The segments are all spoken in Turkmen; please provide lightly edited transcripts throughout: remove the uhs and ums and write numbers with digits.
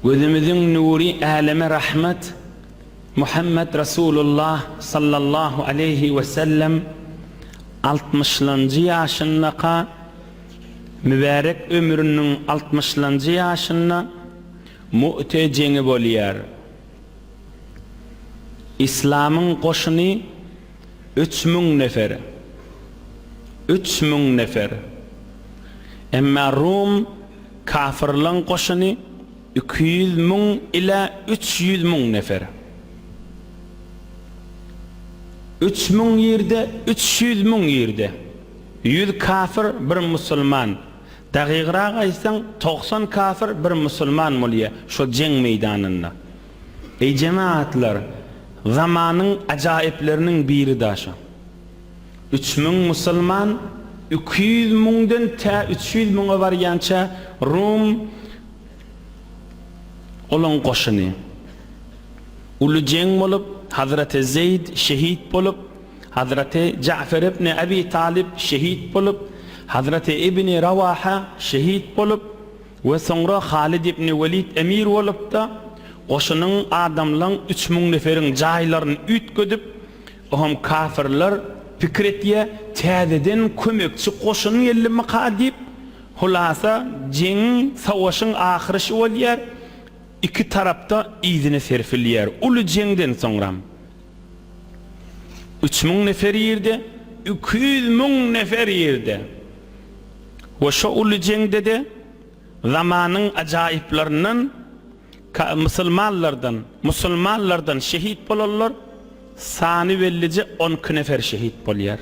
Gözümiziň nury äleme rahmet Muhammet Rasulullah sallallahu aleýhi we sellem altmyşlanjy ýaşyndaka mübärek ömrüniň altmyşlanjy ýaşynda Mu'te jeňi bolýar. Islamyň goşuny 3000 nefer. 3000 nefer. Emma Rum Kafyrlaň goşuny 200 müň ila 300 müň nefer. 3000 ýerde, 300 müň ýerde. Ýüz kafyr, bir musulman. Dagygrak aýtsaň, 90 kafyr, bir musulman bolýar şo jeň meýdanynda. Eý jemagatlar, zamanyň ajaýypleriniň biri-da şo. 3000 musulman, 200 müňden tä 300 müňe barýança Rum olaň goşuny. Uly jeň bolup, Hazreti Zeýd şehit bolup, Hazreti Ja'fer ibn Abi Talyp şehit bolup, Hazreti Ibn Rawaha şehit bolup we soňra Halid ibn Welid emir bolup-da, goşunyň adamlaň 3000 neferiň jaýlaryny üýtgedip, Oňam kafirler pikir etýä, täzeden kömekçi goşun geldimika diýip, hulasa jeňiň, savaşyň ahyry şu bolýar, iki tarapda yzyna serpilýär, uly jeňden soňram. 3000 nefer ýerde, 200 müň nefer ýerde. We şo uly jeňde-de zamanyň ajaýyplaryndan Musulmanlardan, musulmanlardan şehit bolanlar sany bellije 12 nefer şehit bolýar.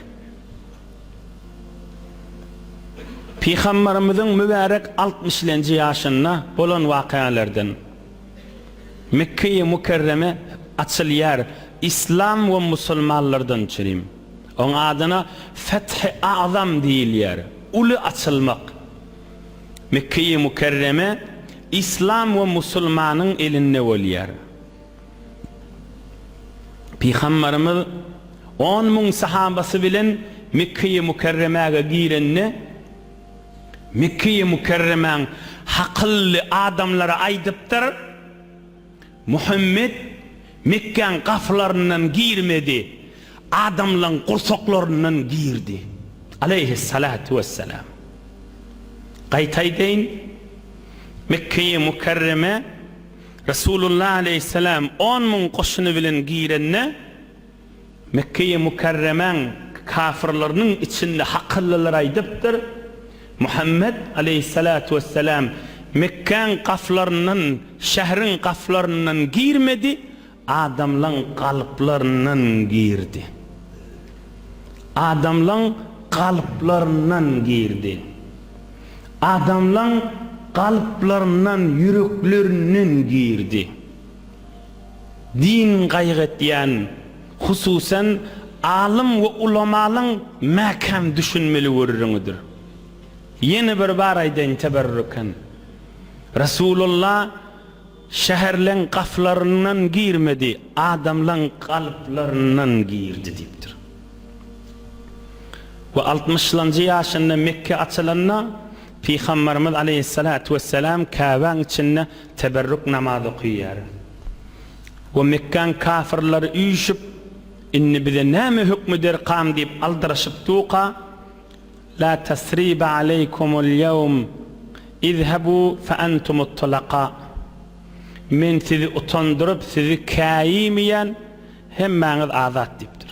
Pygambarymyzyň mübärek altmyşlenji ýaşynda bolan wakalardan Mekge-i Mükerreme açylýar Islam we musulmanlardan çürim. Oň adyna Feth-i Azam diýilýär, uly açylmak. Mekge-i Mükerreme Islam we musulmanyň elinde bolýar. Pygambarymyz 10 müň sahabasy bilen Mekge-i Mükerremäge girende, Mekge-i Mükerremäň hakylly adamlary aýdypdyr, Muhammet Mekgäň gapylaryndan girmedi, adamlaň gursaklaryndan girdi. Aleýhissalatu wessalam. Gaýta aýdaýyn, Mekgeýi Mükerreme Resulullah aleýhissalam 10 müň goşuny bilen girende, Mekgeýi Mükerremäň kafyrlarynyň içinde hakyllylar aýdypdyr, Muhammet aleýhissalatu wessalam Mekgäň gapylaryndan, şäheriň gapylaryndan girmedi, adamlaň galyplaryndan girdi. Adamlaň galyplaryndan girdi. Adamlaň galyplaryndan, ýüreklerinden girdi. Din gaýgy etýän, hususan, alym we ulamalaň mäkäm düşünmeli gürrüňidir. Ýene bir bar aýdaýyn teberrüken. Resulullah şäherleň gapylaryndan girmedi, adamlaň galyplaryndan girdi diýipdir. We altmyşlanjy ýaşynda Mekge açylanda Pygambarymyz aleýhissalatu wessalam Käbäň içinde teberrük namaz okyýar. We Mekgäň kafyrlary üýşüp, Indi bize näme hökm ederkam diýip aldyraşyp durka, La tasriba aleýkumul ýewm, izhebu fe entumut tulaka. Men sizi utandyryp, sizi käýimeýän, hemmäňiz azat diýipdir.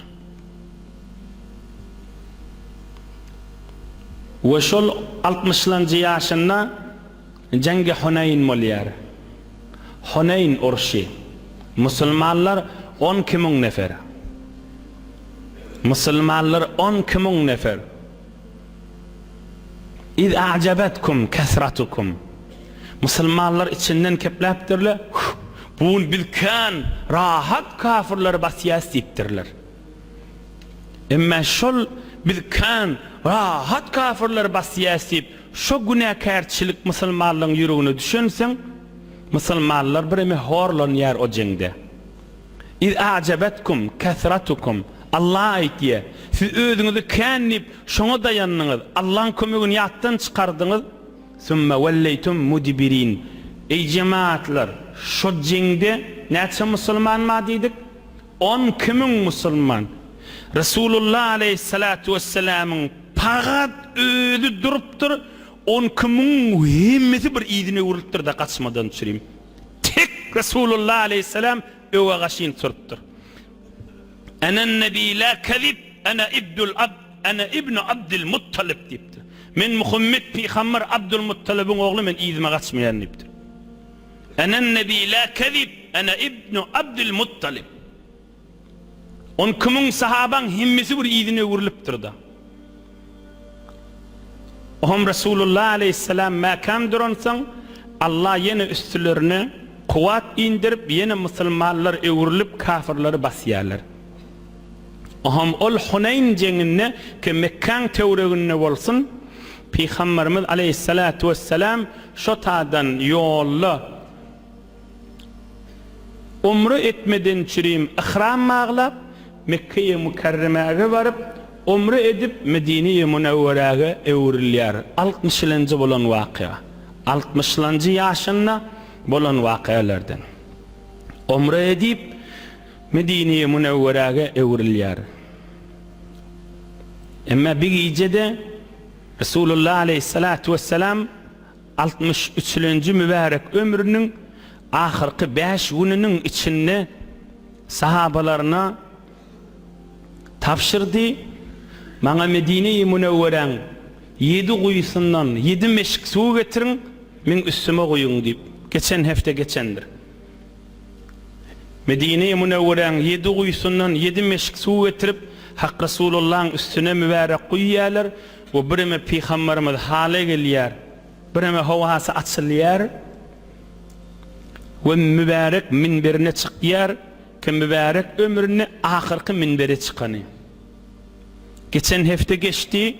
We şol altmyşlanjy ýaşynda Jeňgi Huneýn bolýar. Huneýn urşy. Musulmanlar 12 müň nefer. Musulmanlar 12 müň nefer. Iz a'jabetkum kesratukum. Musulmanlar içinden kepläpdirler, Bu gün biz kän rahat kafyrlary basýas diýipdirler. Emma şol biz kän rahat kafyrlary basýas diýip, şo günäkärçilik musulmanlaryň ýüregine düşensoň, musulmanlar bireme horlanýar o jeňde. Iz a'jabetkum kesratukum, Allah aýtýar, siz özüňizi kän diýip, şoňa daýandyňyz, Allaň kömegini ýatdan çykardyňyz, Sümme welleýtum mudbirin. Eý jemagatlar, şo jeňde näçe musulman bar diýdik? 12 müň musulman. Resulullah aleýhissalatu wessalamyň pagat özi durupdyr, 12 müň hemmesi bir yzyna öwrülipdir-de gaçmadan çürim. Tek Resulullah aleýhissalam öňe gaşyn turupdyr. Enen nebi la kezib, ene ibdul abd, ene ibnu Abdil Muttalyp diýipdir. Men Muhammet pygamber Abdul Muttalybyň ogly men yzyma gaçmaýaryn diýipdir. Enen nebi la kezib, ene ibnu Abdil Muttalyp. 12 müň sahabaň hemmesi bir yzyna öwrülipdir-da. Ohm Resulullah aleýhissalam mäkäm duransoň, Allah ýene üstülerine kuwwat indirip, ýene musulmanlar öwrülip kafyrlary basýarlar. Ohm ol Huneýn jeňinde ki Mekgäň töwreginde bolsun, Pygamberimiz aleýhissalatu wessalam şo tadan ýolda Umre etmeden çürim yhram baglap, Mekgeýi Mükerremäge baryp, umre edip, Medineýi Münewweräge öwrülýär. Altmyşylenji bolan wakyýa. Altmyşlanjy ýaşynda bolan wakyýalardan. Umre edip, Medineýi Münewweräge öwrülýär. Emma bir gije-de Resulullah aleýhissalatu wessalam Altmyş üçülenji mübärek ömrüniň ahyrky bäş gününiň içinde sahabalaryna tabşyrdy, Maňa Medine-i Münewweräň ýedi guýusyndan ýedi meşik suw getiriň, meň üstüme guýuň diýip, geçen hepde geçendir. Medine-i Münewweräň ýedi guýusyndan ýedi meşik suw getirip, Hak Resulullahyň üstüne mübärek guýýarlar we bireme Pygamberimiz hala gelýär, bireme howasy açylýar we mübärek minberine çykýar ki mübärek ömründe ahyrky minbere çykany. Geçen hepde geçdi,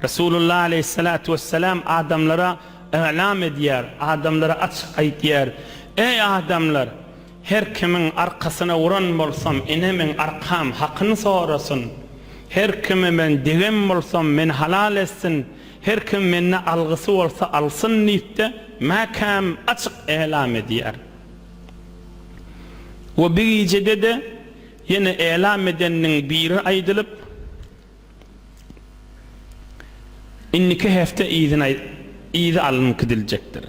Resulullah aleýhissalatu wessalam adamlara yglam edýär, adamlara açyk aýtýar, Eý adamlar! Her kimiň arkasyna uran bolsam, ine meň arkam hakyny sorasyn. Her kime men degen bolsam, meni halal etsin. Her kim mende algysy bolsa alsyn diýip-de, mäkäm açyk elam edýär. We bir gijede-de ýene elam edeniniň biri aýdylyp, Indiki hepde yzyna yzy alnyp gidiljekdir.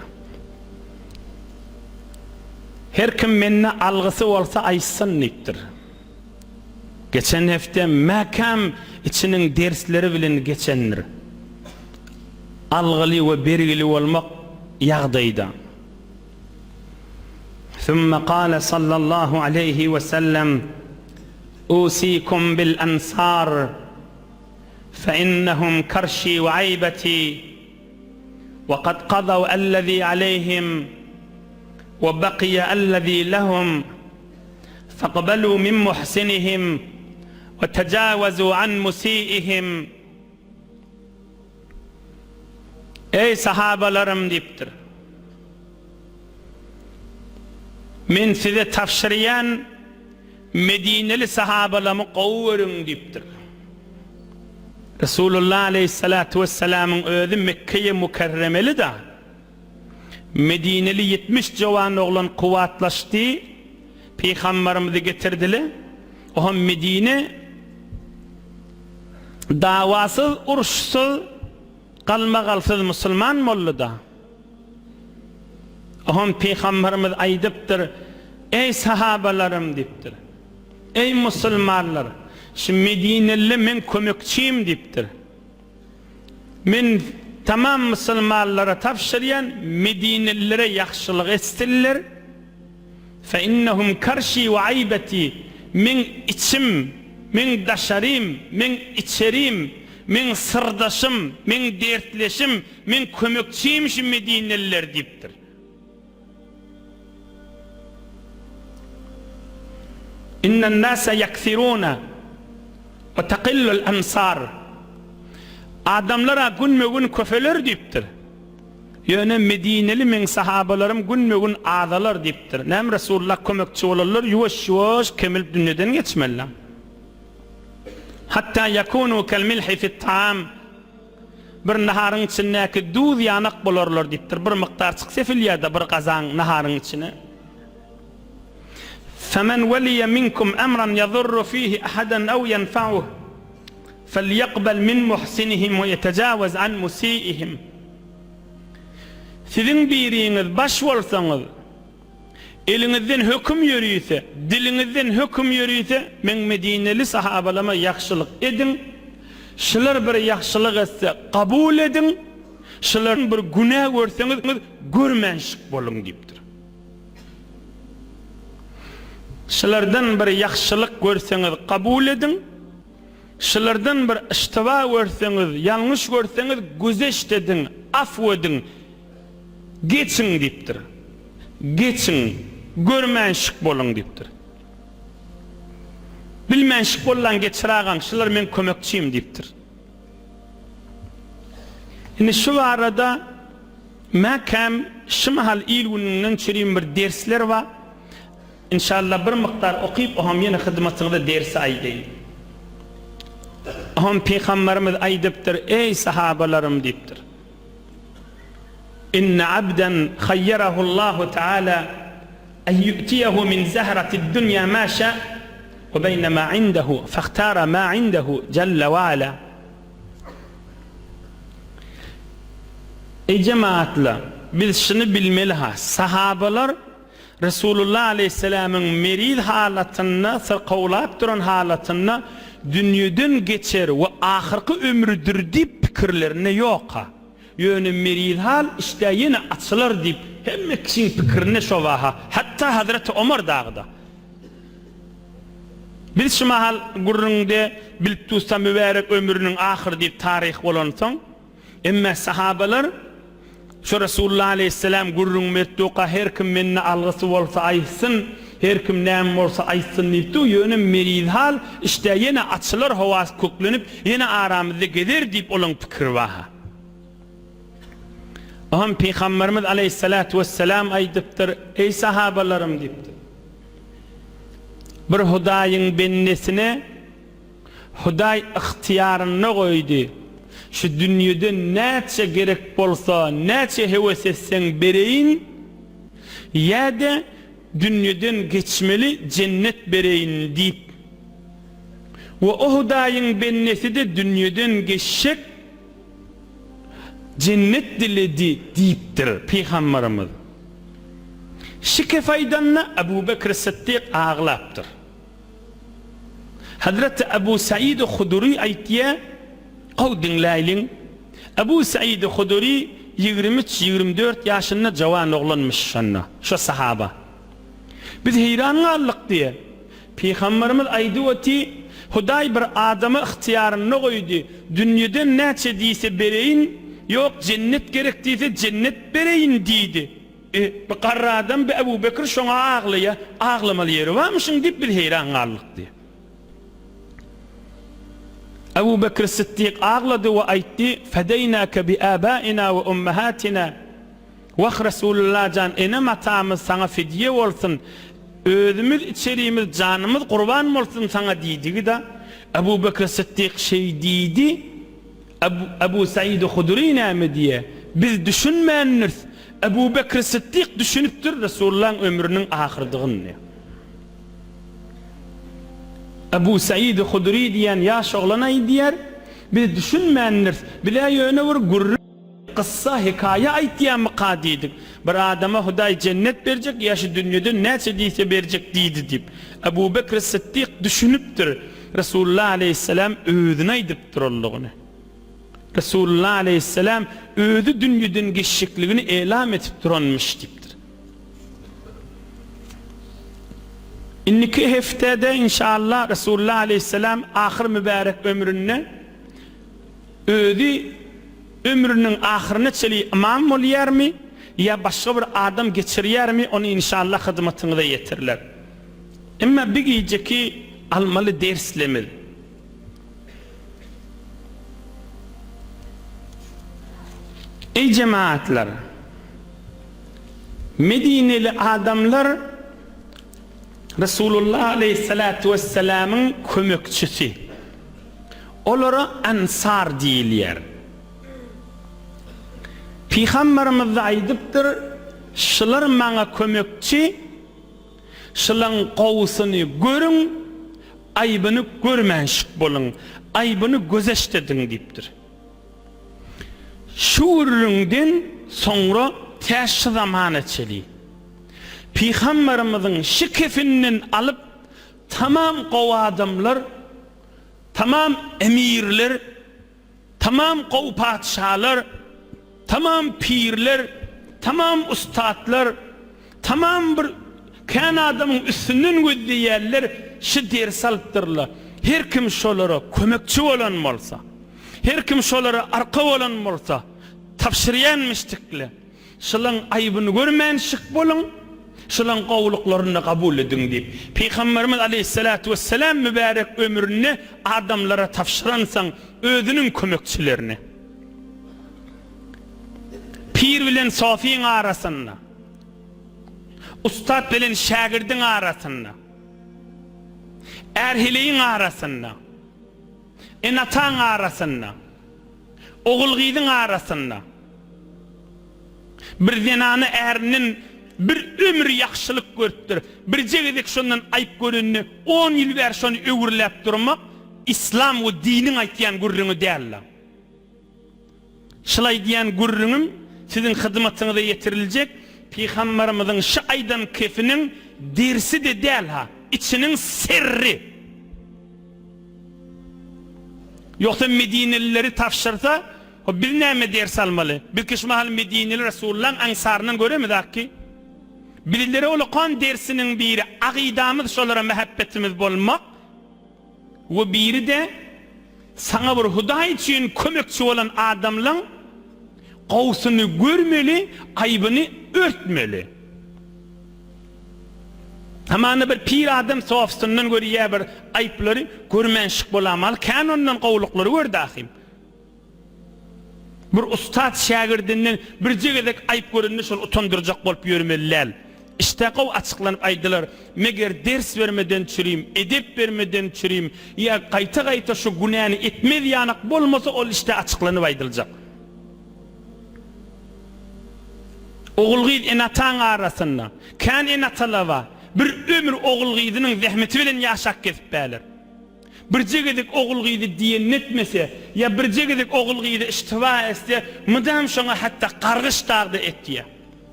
Her kim mende algysy bolsa aýtsyn diýipdir. Geçen hepde mäkäm içiniň dersleri bilen geçendir. Algyly we bergili bolmak ýagdaýda. Sümme kale sallallahu aleýhi we sellem, Usikum bil ansar, fe innehum karşi we aýbeti, we kad kazaw ellezî aleýhim, we bakiýe ellezî lehum, faqbelû min muhsinihim, we tejawezû an musiihim. Eý, sahabalarym! diýipdir. Men size tabşyrýan medineli sahabalamy gowy görüň diýipdir. Resulullah aleýhissalatu wessalamyň özi Mekgeýe Mükerremeli-da. Medineli 70 jowan oglan kuwwatlaşdy, Pygambarymyzy getirdile. Ohem Medine dawasyz, uruşsyz, galmagalsyz musulman boldy-da. Oňam Pygamberimiz aýdypdyr, Eý sahabalarym diýipdir. Eý musulmanlar, şu medineli meň kömekçim diýipdir. Men tamam musulmanlara tabşyrýan, medinelilere ýagşylyk etsinler. Fe innehum karşi we aýbeti, meň içim, meň daşarym, meň içerim, meň syrdaşym, meň dertleşim, Meň kömekçim şu medineliler diýipdir. Innen-nase ýeksirune we takillul ensar. Adamlar-a günbe-gün köpeler diýipdir. Ýöne medineli meň sahabalarym günbe-gün azalar diýipdir. Näme Resulullah kömekçi bolanlar ýuwaş-ýuwaş kemelip dünýeden geçmeli. Hatta ýekunu kel milhi fit-taam. bir naharyň içindäki duz ýanak bolarlar diýipdir. Bir mukdarçyk sepilýär-de bir gazan naharyň içine. Femen weliýe minkum emran ýazurru fihi ahadan ew ýenfa'uh, felýekbel min muhsinihim we ýetejawez an musiihim. Siziň biriňiz baş bolsaňyz, eliňizden höküm ýörüse, diliňizden höküm ýörüse, meň medineli sahabalama ýagşylyk ediň, şular bir ýagşylyk etse, kabul ediň, şulardan bir günä görseňiz, görmänşik boluň diýipdir. Şulardan bir ýagşylyk görseňiz, kabul ediň, şulardan bir yştyba görseňiz, ýalňyş görseňiz, güzeşt ediň, afw ediň, geçiň diýipdir. Geçiň, görmänşik boluň diýipdir. Bilmänşik bollaň geçir agaň, şular meň kömekçim diýipdir. Indi şu barada mäkäm şu mahal il-gününden çürim bir dersler bar. Inşallah bir mukdar okyp oham ýene hyzmatyňyzda dersi aýdaýyn. Oham Pygamberimiz aýdypdyr, Eý sahabalarym diýipdir. Inne abden haýýerahullahu taala en ýu'tiýehu min zahratid dunýa ma şa we beýne ma indehu fahtara ma indehu jelle we ala. Eý jemagatlar, biz şuny bilmeli-ha, sahabalar Resulullah aleýhissalamyň meriz halatynda, syrkawlap duran halatynda dünýeden geçer we ahyrky ömrüdir diýip pikirlerinde ýok-ha. Ýöne meriz hal işdä ýene açylar diýip hemme kişiň pikirinde şo bar-ha, hatda Hazreti Omar dagy-da. Biz şu mahal gürrüňde bilip dursa mübärek ömrüniň ahyry diýip taryh bolansoň, Emme sahabalar şu Resulullah aleýhissalam gürrüň beripdioka her kim mende algysy bolsa aýtsyn, her kim näme bolsa aýtsyn diýipdi, ýöne merizhal işdä ýene açylar howasy köklenip ýene aramyzda gezer diýip olaň pikiri bar. Oňam Pygamberimiz aleýhissalatu wessalam aýdypdyr, Eý sahabalarym diýipdir. Bir Hudaýyň bendesine Hudaý ygtyýarynda goýdy. Şu dünýeden näçe gerek bolsa, näçe höwes etseň bereýin, ýa-da dünýeden geçmeli jennet bereýin diýip. We o Hudaýyň bendesi-de dünýeden geçjek jennet diledi diýipdir Pygamberimiz. Şikes aýdanda Ebu Bekr Sytdyk aglapdyr. Hazreti Ebu Said Hudury aýtýar, gowy diňläýliň, Ebu Said Hudury 23, 24 ýaşynda jawan oglanmyş şonda, şo sahaba. Biz heýran galdyk diýýär. Pygamberimiz aýdyp oty, Hudaý bir adamy ygtyýarynda goýdy, dünýeden näçe diýse bereýin, ýok jennet gerek diýse jennet bereýin diýdi. E, bu garry adam, bu Ebu Bekir şoňa aglaýa, aglamaly ýeri barmyşyň diýip biz heýran galdyk diýýär. Ebu Bekir Sytdyk aglady we aýtdy, Fedeýnäke bi äbäina we ummahatina, Wah, Resulullah jan, enem-atamyz saňa fidýe bolsun, özümiz, içerimiz, janymyz gurban bolsun saňa diýdigi-de, Ebu Bekir Sytdyk şeý diýdi, Ebu Said Hudry näme diýýär? Biz düşünmändiris. Ebu Bekr Sytdyk düşünipdir Resulullahyň ömrüniň ahyrdygyny. Ebu Said Hudry diýen ýaş oglan aýdýar, Biz düşünmändiris. Biz-ä ýöne bir gürrüň, kyssa, hekaýa aýtýarmyka diýdik. Bir adama Hudaý jennet berjek ýa şu dünýeden näçe diýse berjek diýdi diýip. Ebu Bekr Sytdyk düşünipdir. Resulullah aleýhissalam özüne aýdyp duranlygyny. Resulullah aleýhissalam özi dünýeden geçjekligini elam etip duranmyş diýipdir. Indiki heftede inşallah Resulullah aleýhissalam ahyr mübärek ömründe özi ömrüniň ahyryna çeli ymam bolýarmy ýa başga bir adam geçirýärmi ony inşallah hyzmatyňyza ýetiriler. Emma bi gijeki almaly derslemiz. Eý jemagatlar! Medineli adamlar Resulullah aleýhissalatu wessalamyň kömekçisi. Olara Ansar diýilýär. Pygamberimiz-de aýdypdyr, Şular maňa kömekçi, şulaň gowusyny görüň, aýbyny görmänşik boluň, aýbyny gözeşt ediň diýipdir. Şu gürrüňden soňra tä şu zamana çeli Pygamberimiziň şu kefinden alyp tamam gowy adamlar, tamam emirler, Tamam gowy patyşalar, tamam pirler, tamam ussatlar, tamam bir kän adamyň üstünden gözleýänler şu dersi alypdyrlar. Her kim şolara kömekçi bolan bolsa, her kim şolara arka bolan bolsa, tabşyrýanmyşdykle. Şylaň aýbyny görmän şyk boluň, şylaň gowulyklaryny kabul ediň diýip, Pygamberimiz aleýhissalatu wessalam mübärek ömründe adamlara tabşyransoň özüniň kömekçilerini. Pir bilen sofyň arasynda, ussat bilen şägirdiň arasynda, är-heleýiň arasynda, ene-ataň arasynda, Ogul-gyzyň arasynda bir zenany ärinden bir ömür ýagşylyk görüpdir. Birje gezek şondan aýyp görenini on ýyl bäri şony öwürläp durmak yslam we diniň aýtýan gürrüňi däl-la. Şul aýdýan gürrüňim siziň hyzmatyňyza ýetiriljek Pygambarymyzyň şu aýdan kefiniň dersi-de däl-ha, içiniň syrry. Ýogsa medinelileri tabşyrsa, hop biz näme ders almaly? Biz ki şu mahal medineli Resulullaň aňsaryndan göremizak ki. Bizlere ulakan dersiniň biri agydamyz şolara mähebbetimiz bolmak we biri-de saňa bir Hudaý üçin kömekçi bolan adamlaň Gowusyny görmeli, aýbyny örtmeli. Hamana bir pir adam sofsyndan görýär bir aýyplary, görmänşik bolamaly, kän ondan gowulyklary gördi ahym. Bir ussat şägirdinden birje gezek aýyp görende şony utandyrjak bolup ýörmeli däl. Işde gowy açyklanyp aýdylar, meger ders bermeden çürim, edep bermeden çürim, ýa gaýta-gaýta şu günäni etmez ýanak bolmasa ol işde açyklanyp aýdyljak. Ogul-gyz ene-ataň arasynda, kän ene-atalar bar, bir ömür ogul-gyzynyň zähmeti bilen ýaşap gezip bäler. Birje gezek ogul-gyzy diýenini etmese, ýa birje gezek ogul-gyzy iştiba etse, mydam şoňa hatda gargyş dagy-da etýär.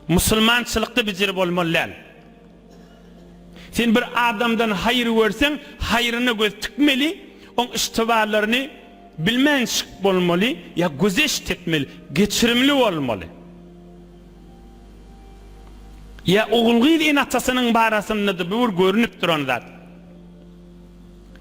Musulmançylykda bijir bolmaly däl. Sen bir adamdan haýyr görseň, haýryna göz tikmeli, oň iştibalaryny bilmänşik bolmaly ýa güzeşt etmeli, geçirimli bolmaly. Ýa ogul-gyz ene-atasynyň barasynda-da bu bir görnüp duran zat.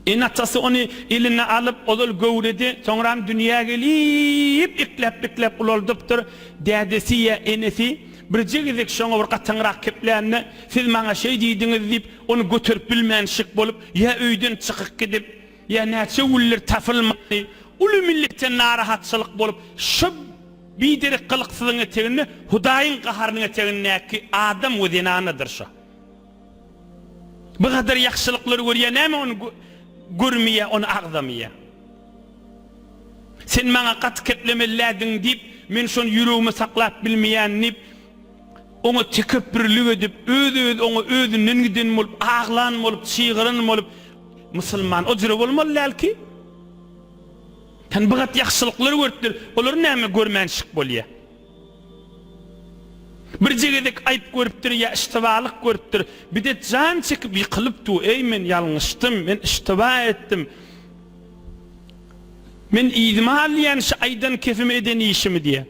Ene-atasy ony eline alyp, ozal göwrede, soňram dünýä gelip, ekläp-bekläp ulaldypdyr. Dädesi ýa enesi birje gezek şoňa bir gataňrak keplände, Siz maňa şeý diýdiňiz diýip, ony göterip bilmän şyk bolup, ýa öýden çykyp gidip, ýa näçe günler tapylmany, uly millete narahatçylyk bolup, şo biderek gylyksyzyň eteginde Hudaýyň gaharynyň etegindäki adam we zenanadyr şo. Bu gadar ýagşylyklary görýär, näme ony görmeýär, ony agzamaýar? Sen maňa gaty keplemelilädiň diýip, men şony ýüregime saklap bilmeýän diýip, oňa tekepbirlik edip, öz-özi oňa özünden giden bolup, aglan bolup, çygyran bolup, musulman o jüre bolmaly däl ki. Sen bu gat ýagşylyklary görüpdir, olary näme görmänşik bolýar? Birje gezek aýyp görüpdir ýa iştibalyk görüpdir. Bir-de jan çekip ýykylyp dur, Eý, men ýalňyşdym, men iştiba etdim. Men yzyma alýan şu aýdan kefimi eden işimi diýýär.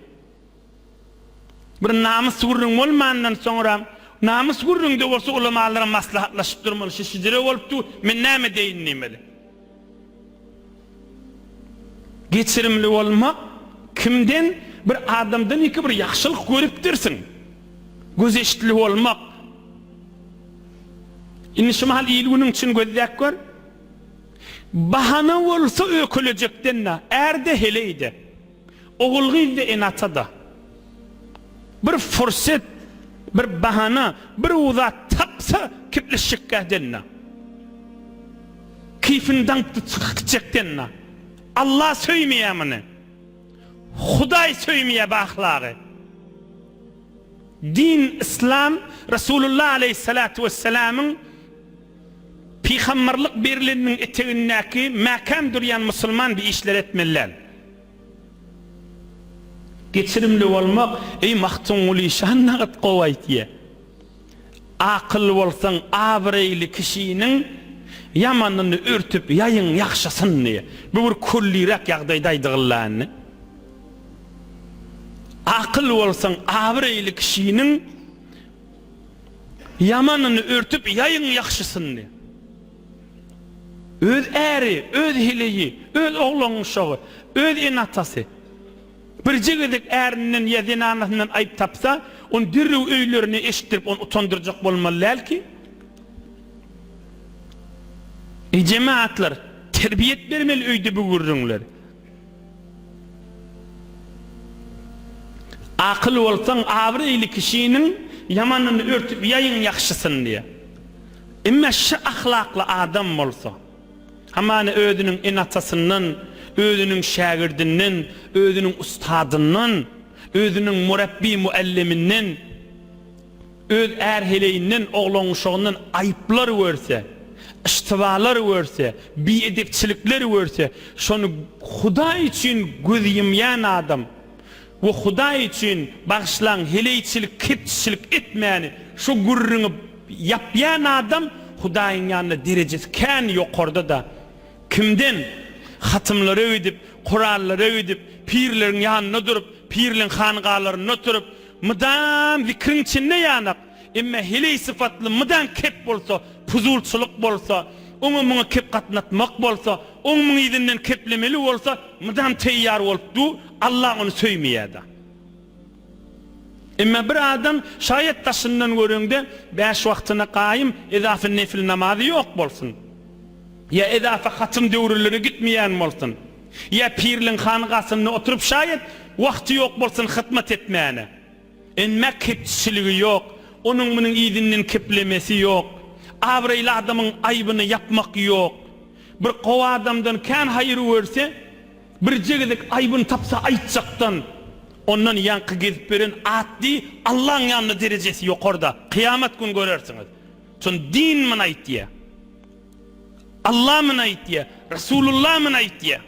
Bir namys gürrüň bolmandan soňra, namys gürrüňde bolsa ulamalara maslahatlaşyp durmaly, şu şijire bolup dur, men näme edeýin diýmeli. Geçirimli bolmak kimden bir adamdan iki bir ýagşylyk görüpdirsiň. Gözeştli bolmak. Indi şu mahal il-günüň için gözläp gör. Bahana bolsa ökelejekden-de, är-de, heleý-de. Ogul-gyz-da, ene-ata-da. Bir furset, bir bahana, bir uzat tapsa kepleşjekgä-den-de. Keýpini daňypdy çykyp gitjekden-de. Allah söýmeýär muny. Hudaý söýmeýär bu ahlagy. Din Yslam Resulullah aleýhissalatu wessalamyň pygamberlik berileniniň etegindäki mäkäm durýan musulman bi işleri etmeli däl. Geçirimli bolmak, eý Magtymguly şan nagyt gowy aýtýa. Akyl bolsaň abraýly kişiniň ýamanyny örtüp ýaýyň ýagşysyn diýýä. Bu bir külliräk ýagdaýda aýdygylda indi. Akyl bolsaň abraýly kişiniň ýamanyny örtüp ýaýyň ýagşysyn diýýä. Öz äri, öz heleýi, öz oglan-uşagy, öz ene-atasy. Birje gezek ärinden ýa zenanasyndan aýyp tapsa, ony derrew öýlerine eşitdirip, ony utandyrjak bolmaly däl ki. Eý jemagatlar, terbiýet bermeli öýde bu gürrüňler. Akyl bolsaň, abraýly kişiniň ýamanyny örtüp ýaýyň ýagşysyny diýýär. Emma şy ahlakly adam bolsa, hamana özüniň ene-atasyndan, özüniň şägirdinden, özüniň ustadyndan, özüniň murabbi-mualliminden, öz är-heleýinden, oglan-uşagyndan aýyplar görse, yştybalar görse, biedepçilikler görse, şony Hudaý üçin göz ýumýan adam we Hudaý üçin, bagyşlaň, heleýçilik, kepçiçilik etmäni, şo gürrüňi ýapýan adam Hudaýyň ýanynda derejesi kän ýokarda-da. Kimden? Hatymlara gidip, Kuranlara gidip, pirleriň ýanynda durup, pirleň hangalarynda oturyp, mydam zikriň içinde ýanak, emma heleý sypatly mydam kep bolsa, puzulçylyk bolsa, oňa-muňa kep gatnatmak bolsa, oň-muň yzyndan keplemeli bolsa, mydam teýýar bolup dur, Allah ony söýmeýär-de. Emma bir adam şaýat daşyndan göreňde bäş wagtyna gaýym ezafe nefil namazy ýok bolsun. Ýa ezafe hatym döwrelere gitmeýän bolsun. Ýa pirliň hangasynda oturyp şaýat wagty ýok bolsun hytmat etmäne. Enme kepçiligi ýok, onuň munuň yzyndan keplemesi ýok. Abraýly adamyň aýbyny ýapmak ýok. Bir gowy adamdan kän haýyr görse, Birje gezek aýbyny tapsa aýtjakdan, ondan ýaňky gezip beren atdy Allaň ýanynda derejesi ýokarda, kyýamat gün görersiňiz. Şony din muny aýtýa. Allah muny aýtýa, Resulullah muny aýtýa.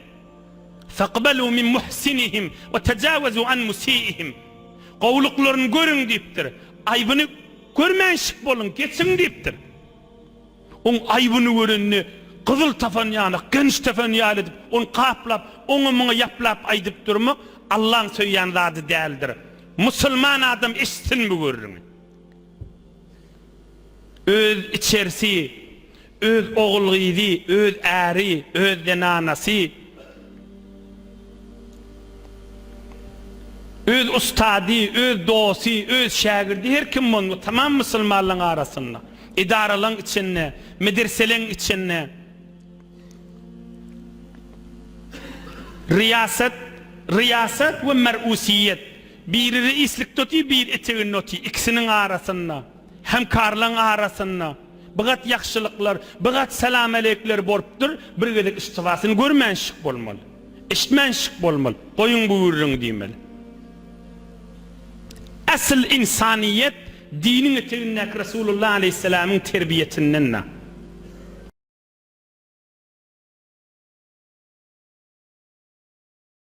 Faqbalu min muhsinihim we tajawazu an musiihim. Gowulyklaryny görüň diýipdir. Aýbyny görmänşik boluň, geçiň diýipdir. Oň aýbyny görende, gyzyl tapan ýaly, genç tapan ýaly edip, ony gaplap, oňa-muňa ýaplap aýdyp durmak Allaň söýýän zady däldir. Musulman adam eşitsin bu gürrüňi. Öz içerisi, öz ogul-gyzy, öz äri, öz zenanasy, öz ustady, öz dosty, öz şägirdi her kim bolmaly, tamam musulmanlaryň arasynda. Edaralaň içinde, medreseleň içinde riýasat, riýasat we mer'usiýet, biri reislikde otyr, biri eteginde otyr, ikisiniň arasynda, hemkarlaň arasynda bigat ýagşylyklar, bigat salam-aleýkler bolupdyr, bir gezek iştibasyny görmänşik bolmaly, eşitmänşik bolmaly, goýuň bu gürrüňi diýmeli. Asyl ynsanyýet diniň etegindäki Resulullah aleýhissalamyň terbiýetindendir.